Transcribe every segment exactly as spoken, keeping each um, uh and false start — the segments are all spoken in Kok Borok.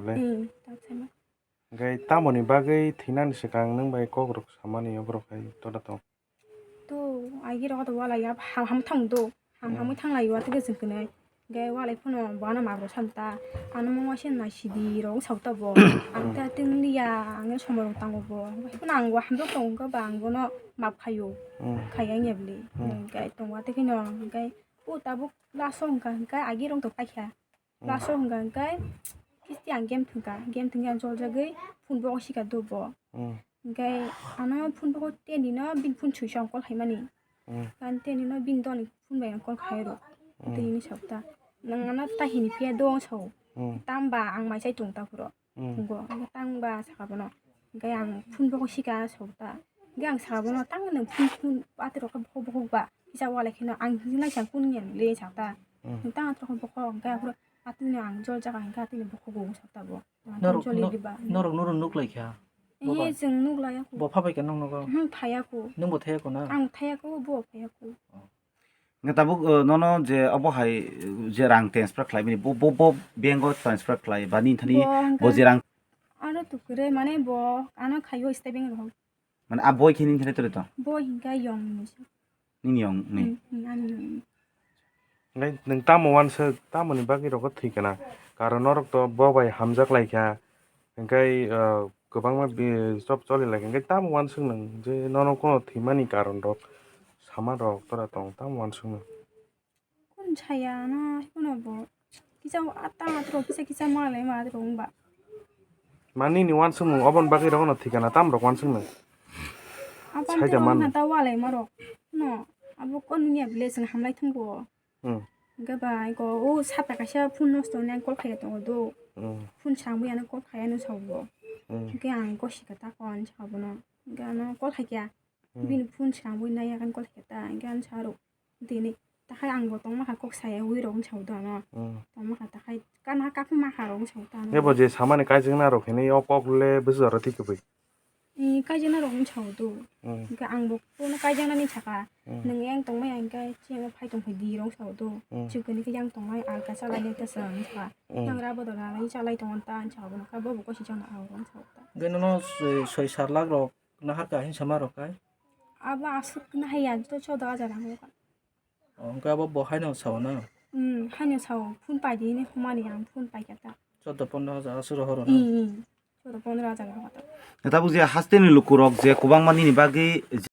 le. Hmm, tak saima. Hwnkhe tamoni bagwi thwinani swkang nwng bai kok rok samani oborok hai tola tong? To, agi rok to wala ya, ham ham thang do. Ham ham Hmm. thang lai wa tike jeng kene. Ge walai phano bo ano magro sam ta. Ano mo wasen na sidi rok wng sau ta bo. Ang ta ting liya, ang somor rok tango bo. Phano ang bo ham rok tong ka ba ang bono map khayo. Hmm. Khaya nge bli. Hmm. Ge tong wa tike no, ge o tabuk laso hwnkha hwnkha agi rok to paikha. Hmm. Laso hwnkha hwnkhe kisti ang game thwngkha, game thwngkhe ang joljagwi phone bogo sika do bo. Hmm. Hwnkhe ano phone bogo teni no bini phone swisong call khaimani. Hmm. Kan teni no bini doni phone bai ang call khairo. Hmm. Tini ni sabta. Nang ano ta hini phiya do ang sao. Hmm. Tamba ang mai sai tung ta phuro. Hmm. Go, hwnkhe tang ba saka bono. Hwnkhe ang phone bogo sika sota. Hwnkhe ang saka bono tang nwng phone phone atwi rok khe bokhok bokhok ba. Kisa walai kheno ang hwnwi naisang kun ngen le sakta. Hmm. Nwng tang atwi rok khe bokhok hwnkhe aphuru atwino ang jol jaga hwnkhe atwino bokhok bokhok sakta bo. Norok joli no-, diba. Norok noro nuk lai kha? Bo Eh, ba? Chwng nuk laya kho. Bo phabai kha nong nogo? Hmm, phaya kho. Nwng bo thaya kho na? Ang thaya kho, bo phaya kho. Oh. Hwnkhe tabuk, uh, nono je obo hai, uh, je rang transfer khlai bini, bo, bo, bo bank o transfer khlai ba nini thani bo hwnkhe bo je rang ano tukure mane bo ano khaio state bank rok. Mane a boi khe nini thani tore to? Boi hwnkhe yong ni se. Nini yong ni? Hmm, hmm, ani yong ni. Hwnkhe nwng tamo wansuk, tamoni bagwi rokho thwi kana? Karon norok to bo bai hamjak lai kha. Hwnkhe, ah, kwbangma bi-, job choli lai kha. Hwnkhe tamo wansuk nwng je nono kono thwimani karon rok, sama rok tora tong, tamo wansuk nwng? Kun saya na, kuno bo. Kisa ata atro, kisa kisa malai ma atro wngba. Mani ni wansuk nwng, obon bagwi rokno thwi kana, tam rok wansuk nwng? Abang Saida tei man. Wngna ta walai ma rok. No, abo kon niya village ni hamlai thung bo. Hmm. Hwnkhe ba iko o sapta kaisa phone nosto hwnwi ang call khaiya tongo do. Hmm. Phone samwi ano call khaiya no sabo. Hmm. Hwnkhe ang iko sika ta kon sabo no. Hwnkhe ano call khaikya. Hmm. Bini phone samwi naiya kan call khaikya ta. Hwnkhe ano saro tini takhai ang bo tongma kha kok saya wi rok wng sabo do ano. Hmm. Tongma kha takhai kana kak ma kha rok wng sabo ta ano. Ebo je samani kaijakna rok hinwi o kok le bwswk jora thik kwbwi. Ee, kaijakna rok wng sao do. Mm. Hwnkhe ang bo bono kaijaknani saka. Mm. Nwng yang tongmai ang khe chiyang phai tong phai di rok sao do. Mm. Chikoni khe yang tongmai alka chalai nai ta chwng saka. Mm. Yang ra bodol rani chalai tongo ta ang saka bono kha bobo kosi chana ang rok sao ta. Hwnkhe nono soi, soi sat lakh rok nahar kha hinsa ma rok kai? Abo aswk nahai ya to chodo hajar ang rok. Oh, hwnkhe abo bo haino sao na? Hmm, haino sao. Phone pai di hinwi humani ang phone pai kha ta. Chaudo pondro hajar aswk rohoro na? Hmm, hmm. Chaudo pondro hajar rohoro ta. Tabuk je hasteni lukurok je kwbangma nini bagwi je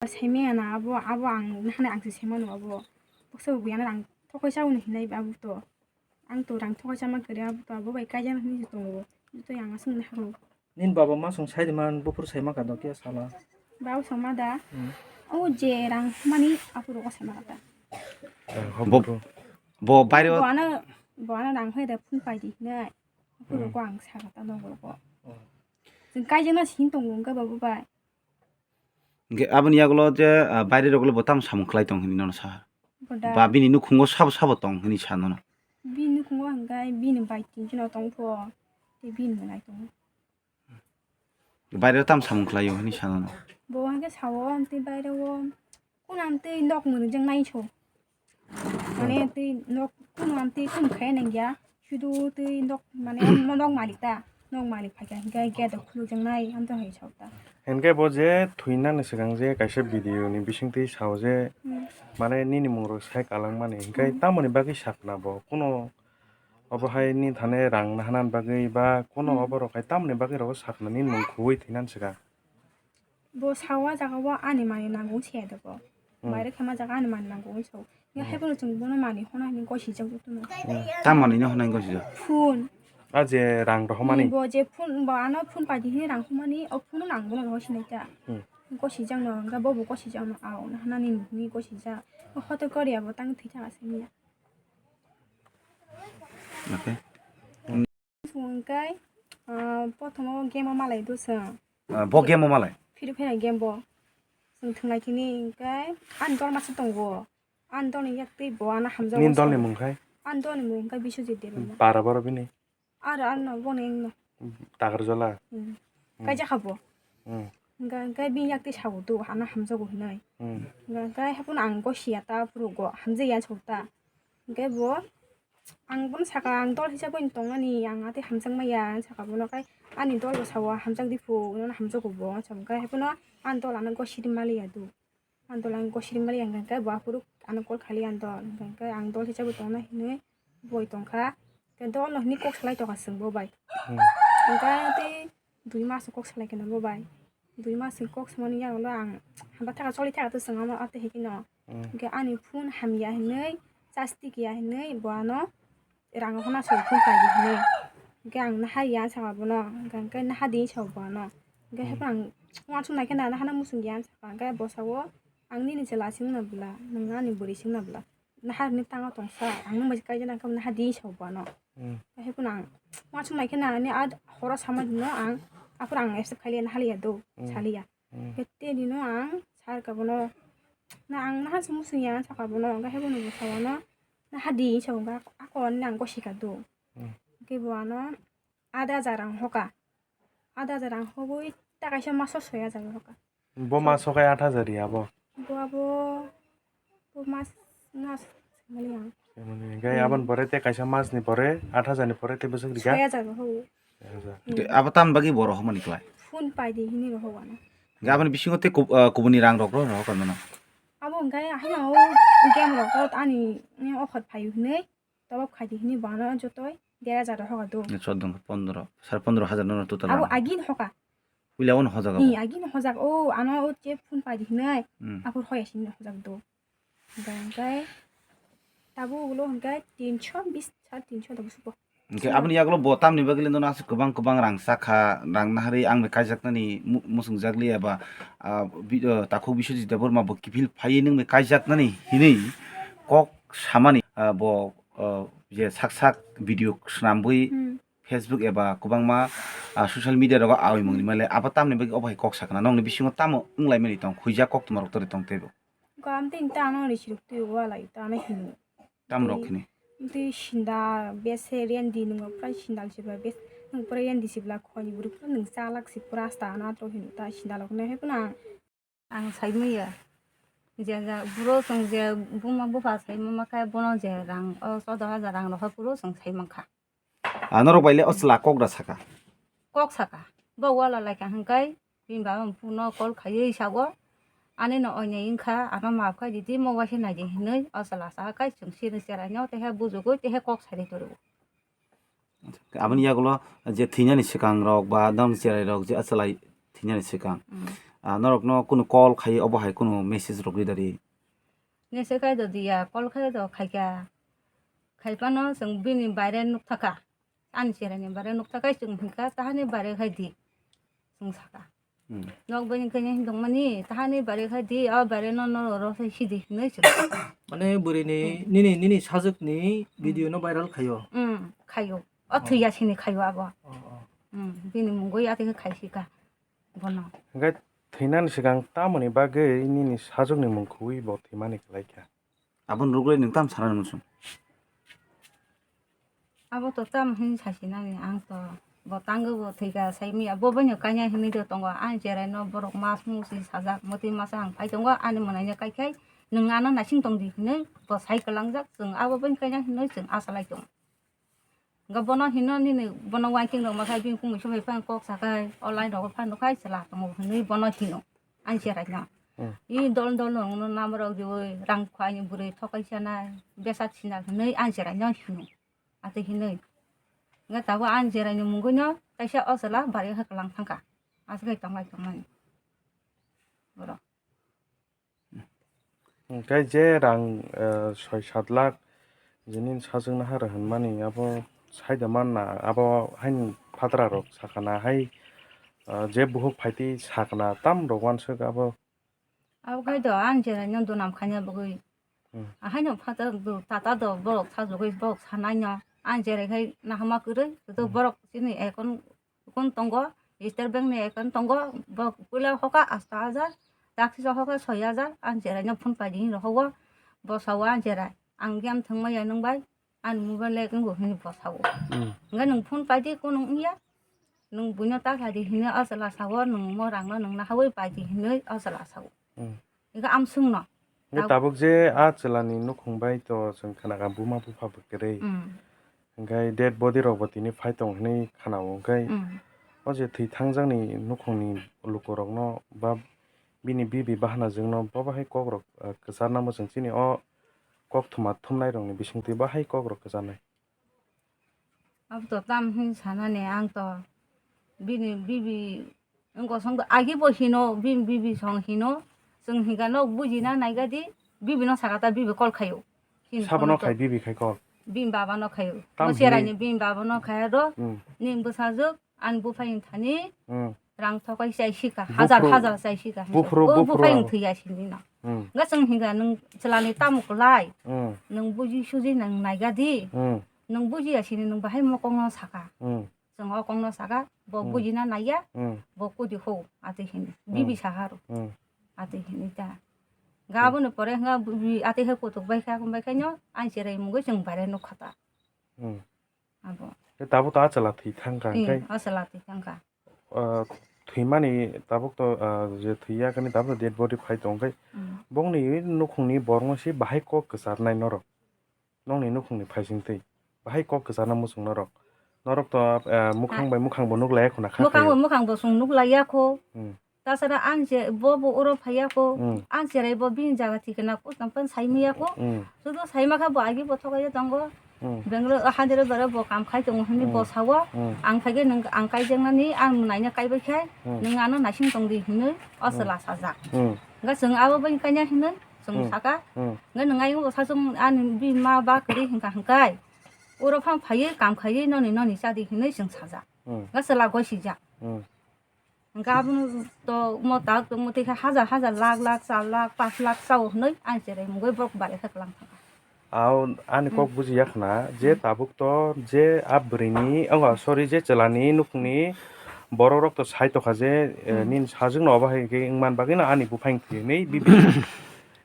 Saimaya na abo, abo ang nahani ang se saimano abo. Boksa bo buyana rang thokoi sao hinwi hinai abo to. Ang to rang thokoi sama kwrwi abo to abo bai kaijak hinwi se tongo. Joto yang aswk nahakno. Nini baba ma song sai rwma buphuru sai ma kha do khe sala? Baba song ma da? Hmm. O je rang mani aphuru o sai ma kha ta. Eh, Bo, bo baire o bo ano, bo ano rang hoi da phone pai di hinai. Aphuru Hmm. ko ang sa kha ta nogo ko. Oh. Chwng kaijakna sin tongo wngkha baba bai. Hwnkhe aboni yagulo je, ah, baire rok le bo tamo samung khlai tong hinwi nono sa? Boda. Ba bini nukhungo sabo sabo tong hinwi sa nono? Bini nukhungo hwnkhe bini bai tinjono tong pho. Tei bini belai tongo. Baire o tamo samung khlaio hinwi sa nono? Bo hwnkhe sao, amtwi baire o, kunu amtwi nok mwnwi jang nai so. Mane twi nok kunu amtwi kunu khe nang ya. Sudu twi nok mane nok malik ta. Nok malik phai kha hwnkhe gate khuluk jang nai amtwi hai sao ta. Hwnkhe bo je thwinani swkang je kaisa video ni bisingtwi sao je Hmm. mane nini mung rok sai kalang mani hwnkhe Hmm. tamoni bagwi sakna bo kunu Obo hai ni thane rang nahanan bagwi ba kuno Hmm. obo rok hai tamoni bagwi rogo saknani nung khugui thwinan swkang. Bo sao a jaga o ani mani nango wng se dogo. Hmm. Baire khe ma jaga ani mani nango wng se. Ya Hmm. hai bono chwng bono mani hona hini gosi jak jotono. Hmm. Tam mani no hona gosi jak? Phone. A je rang rohomani? Hmm, bo je phone, bo ano phone pai di hini rang homani, o phone nang bono roho sinai ta. Hmm. Gosi jak no, hwnkhe bo bo gosi jak no, ao nahana ni ni gosi jak. Hoto kori abo tang thwi thang asai ya. Okay. Hwnkhe, ah, prothom o game o malai do chwng. Ah, bo game o malai? Free Fire game bo. Chwng thwnglai thini hwnkhe ani dol masa tongo. Ani dol ni yak twi bo ano hamjago. Nini dol ni mung khai? Ani dol ni mung khai Biswajit Debbarma. Para boro bini? Aro ano boni wngno. Takarjala? Hmm. Hmm. Kaijak kha bo. Hmm. Hwnkhe, hwnkhe bini yak twi sao do ano hamjago hinwi. Hmm. Hwnkhe, hwnkhe haphano ang gosi ya ta phuru go hamjak ya sao ta. Hwnkhe bo ang bono saka, ang dol hisab bai tongnani, ang atwi hamjakmaya, ang saka bono, kai ani dol bo sao, hamjak di phu, nono hamjago bo, ang saka, kai haiphano ani dol ano gosiri maliya do. Ang dol ang gosiri maliya, hingkha khe bo aphuru ano call khali ang dol, hingkha khe ang dol hisab bai tongna hinwi boi tongkha, khe dol no hinwi kok salai tongkha chwng bo bai. Hmm. Hingkha tei dui mas kok salai khe no bo bai, dui mas kok samani yagulo ang hamba thaka choli thaka to chwng amo atwi hai kheno. Hmm. Hingkhe ani phone hamya hinwi, charge tikya hinwi bo ano rang hona soi phone paidi hinwi. Hingkhe ang naha ya saka bono, hingkhe naha di saka bono. Hingkhe Hmm. Hephano ang uansuk nai khe na, naha na muchung ya saka, hingkhe bo sao ang nini chwla sing na bwla, nwng ani bwrwi sing na bwla. Naha ni tango tongsa, ang nwng bai kaijana khe naha di saka bono. Hmm. Hingkhe hephano ang uansuk nai khe na, ani a horo sama dino ang, aphuru ang accept khailiya, naha liya do, Hmm. saliya. Hmm. Hingkhe tei nino ang sar ka bono, na ang naha se muchung ya saka bono, hingkhe haibo no bo sao no, naha di saka, hingkhe ako ani ang gosika do. Hmm. Hingkhe bo ano aat hajar rang hoka, aat hajar rang hogwi ta kaisa maso soi hajar hoka. Bo maso kai aat hajar ya bo? Bo abo, bo mas, mas, mali ang. Mani, gai Hmm. Aboni pore tei kaisa mas ni pore, aat hajar ni pore tei bwswk rika? Soi hajar bo hogo. Soi hajar. Hmm. Tei abo tamni bagwi bo rohormani klai? Phone paidi hinwi rohor ano. Hingkhe aboni bisingo tei kub-, ah, kubuni rang rok rohor mano? Abo hingkhe haino o game rok o ani, ni offer phaio hinwi top up khaidi hinwi bo ano jotoi der hajar rohor do. Ni choddo pondro, sare pondro hajar no total. Abo rang. Agini hoka. Puila ono hojak abo? Ni agini hojak o, ano o je phone paidi hinwi. Hmm. Aphuru hoya sini hojak do. Hingkhe, hingkhe tabuk ulo hingkhe tinsho bis, sare tinsho tabuk suko. Hingkhe aboni yagulo bo tamni bagwi le nono aswk kwbang kwbang rang chakha, rang naharwi ang bai kaijaknani mu-, muchungjak liya ba, ah, bi-, ah, takhuk Biswajit Debbarma bo kiphil phaiwi nwng bai kaijaknani hinwi kok samani, ah, bo, ah, je sak sak video swnambwi Hmm. Facebook eba kwbangma, ah, social media rogo awi mungni Hmm. male abo tamni bagwi obo hai kok sakna nokni bisingo tamo wnglaimani tong, khuijak koktwma rok torwi tong teibo. Ko amtwi ta ano risi rok twi walai ta ano hino. Tam rok hini. Twi sinda bese rendi nungo pura sindal sibla bes nung pura rendi sibla khoni buru pura nung chalak si pura asta ano atro hino ta sindal rok ne hepna. Ang saimaya je ja buro chwng je buma bupha saimama khe bono je rang o choudo hajar rang rok puro chwng saimankha. Ah, norok bai le o chwla kok da saka? Kok saka. Bo wala lai kha hwnkhe bini baba phone no call khaiwi sago. Ani no oinai wngkha, ano maaf khai di, di mo waisa nai di hinwi o chwla sa kai chwng sini cherai no tehe bujugwi tehe kok sai di turu. Aboni yagulo je thwinani swkang rok ba nokni cherai rok je achwlai thwinani swkang. Mm. Ah, norok no kunu call khai obo hai kunu message rok ri dari? Message khai do diya, call khai do khaikha. Khaipano chwng bini baire nukthaka. Ani cheraini baire nukthaka chwng hinkha, tahani baire khai di. Chwng saka. Hmm. Nok bini kanya hindong mani, tahani baire khai di, o baire no no ro sai sidi hinwi chwng. Mane bwrwini, hmm, nini, nini sajwkni, hmm, video no viral khaio. Hmm, khaio. O, oh, thwiya sini khaio abo. Oh, oh. Hmm, bini mungwi atwi khai sika. Bono. Hwnkhe thwinani swkang tamoni bagwi nini sajwkni mung khugwi bo thwimani kwlaikha? Aboni rwgwi nwng tamo sanani muchung? Abo to tamo hwnwi sasinani, ang to bo tangwi bo thwikha saimanya, bo boino kanya hinwi do tongo, ani cheraino borok mas musi sajak, motwi masa ang phai tongo, ani mwnaino kaikhai nwng ano naising tongdi hinwi bo sai kwlangjak, chwng abo boino kanya hinwi chwng asalai tongo. Hwnkhe bono hino nini bono uansing rok mwsai bini kumui sumui phano kok sakhai, o line rogo phano nukhai chwla tongo hinwi bono hino ani cheraino. Hmm. I dol dol no nwngno number rok riui rang kho ani bwrwi thokai sanai, besa sinal hinwi ani cheraino hino. Atwi hinwi. Hwnkhe tabuk ani cheraini mungwino kaisa o chwla bari khe kwlang thangkha. Aswk khai tonglai tongmani. Borok. Hwnkhe je rang, eh, soi sat lakh je nini sajwkno ha rw hwnmani, abo saida manna, abo haini phatrarok sakha na hai, eh, je buhuk phaitwi sakha na, tam rok uansuk abo. Abo khai do ani cheraino dunam khaina bagwi. Hmm. Ahaino phatra do, tata do, borok sajwgwi borok sanaino, ani cherai khai nahama kwrwi, hmm, borok chini account account tongo, State Bank ni account tongo, bo puila hoka asto hajar, taksisa hoka soi hajar, ani cheraino phone paidi hinwi rohogo, bo sao ani cherai, ang game thwngmaya nwng bai, ani mobile le wngbo hinwi bo sao. Hmm. Hwnkhe nwng phone paidi kunu wngya, nwng buino ta khlaidi hinwi o chwla sao, nwng mo rangno nwng nahaui paidi hinwi o chwla sao. Hmm. Hwnkhe amsongno, Hwnkhe tabuk je a chwlani nukhung bai to chwng khna kha buma bupha bo kwrwi. Mm. Hwnkhe dead body rok bo tini phai tong hinwi khna-o. Hwnkhe mm, o je thwi thangjakni nukhungni lukurokno ba bini bibi bahanajwkno bo bahai kokrok, ah, kwcharnamo chwng chini o kok thuma thumnairokni bisingtwi bahai kokrok kwcharnai. Abo to tam hin sanani ang to bini bibi wngkha song agi bo hino bini bibi song hino chwng hinka no bujina naigadi bibi no saka ta bibi kol khayo. Sabo no khai bibi khai kol. Bini baba no khayo. Tam no serai ni bini baba no khaya do. Hmm. Ni bwsajwk ani buphai ni thani. Hmm. Rang thokai chai sika, hajar hajar chai sika. Buphuru, o buphuru buphai ang. Wng thwi ya sini no. Hmm. Ga chwng hinga nwng chwlani tamo kwlai. Hmm. Nwng buji suji nwng naigadi. Hmm. Nwng buji ya sini nwng bahai mokong no saka. Hmm. Chwng o kong no saka, bo hmm, bujina naiya, hmm, bo kudi ho, ati hini. Hmm. Bibi saharo. Hmm. Ati hini ta. Ga hmm, abono pore nga bubi ati he kutuk bai kha, bai kha no, ang cherai mungoi chwng bare no khata. Hmm. Abo. Tei tabuk to a chwla thwi thang kha, hmm, hwnkhe a chwla thwi thang kha. Ah, thwimani tabuk to, ah, je thwi ya kani tabuk to dead body phai tong khe, hmm, bongni nukhungni borokno se bahai kok kwcharnai norok. Nokni nukhungni phaising twi bahai kok kwcharna muchung norok. Norok to, ah, mukhang bai mukhang bo nuk laiya khuna kha. Mukhang bai mukhang bo chwng nuk laiya kho. Hmm. Tasara ang je bo bo oro phaiya ko, hmm, ang cherai bo bini jaga thikena ko tongpan saimaya ko. Hmm. Sudo saima kha bo agi bo thogaiya tongo. Hmm. Bangalore o hadire bare bo kam khai tongo hwnwi bo hmm, sao. Hmm. Ang phaikhe nwng ang kaijaknani ang naina kaibai khai hmm, nwng ano naising tongdi hwnwi o hmm, chwla sajak. Hmm. Hwnkhe chwng abo bai kaina hwnwi chwng hmm, saka. Hmm. Hwnkhe nwng ayung bo sachung ani bini ma ba kwrwi hwnkha hwnkhe oro phang phaiwi kam khaiwi noni noni chadi hwnwi chwng sajak. Hmm. Hwnkhe chwla goi sijak. Hmm. Hwnkhe abono to mo tak tongmo twi khe hajar hajar lakh lakh char lakh panch lakh chao hwnwi ang cherai mungwi borok bare khe kwlang thangkha. Ao ani kok hmm, bujiya khna je hmm, tabuk to je a bwrwini, oh, sorry, je chwlani nukhungni borok rok to sai tokha je, eh, hmm, nini sajwkno obo hai khe wngman bagwino ani buphang thwi hwnwi bibi.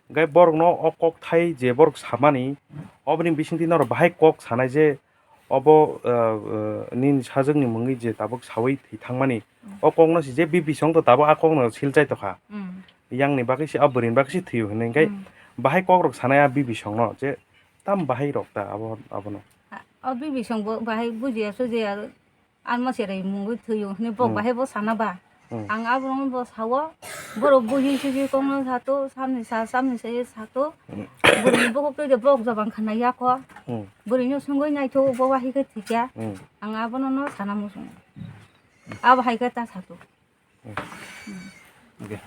Hwnkhe borokno o kok thai je borok samani oboni bisingtwi norok bahai kok sanai je obo, ah, ah, nini sajwkni mungwi je tabuk sawi thwi thangmani, hmm, o kokno se je bibi song to tabuk a kokno silchai tokha. Hmm. Yangni bagwi se, a bwrwini bagwi se thwiyo hwnwi, hwnkhe hmm, bahai kokrok sanai a bibi songno je tam bahai rok ta abo, abono. A, o bibi song bo bahai bujiya sujiya. Ang no cherai mungwi thwiyo hwnwi bok hmm, bahai bo sana ba. Hmm. Ang aborokno bo sao, borok buji suji kokno sato, samni sa, samni sa ye sato. Hmm. Bwrwini bukhuk twi de bok jabang khna ya kho. Hmm. Bwrwino swngwi naitho, bo bahai khe thikya. Hmm. Ang abono no sana muchungo. Abo hai khe ta sato. Hmm. Hmm. Okay.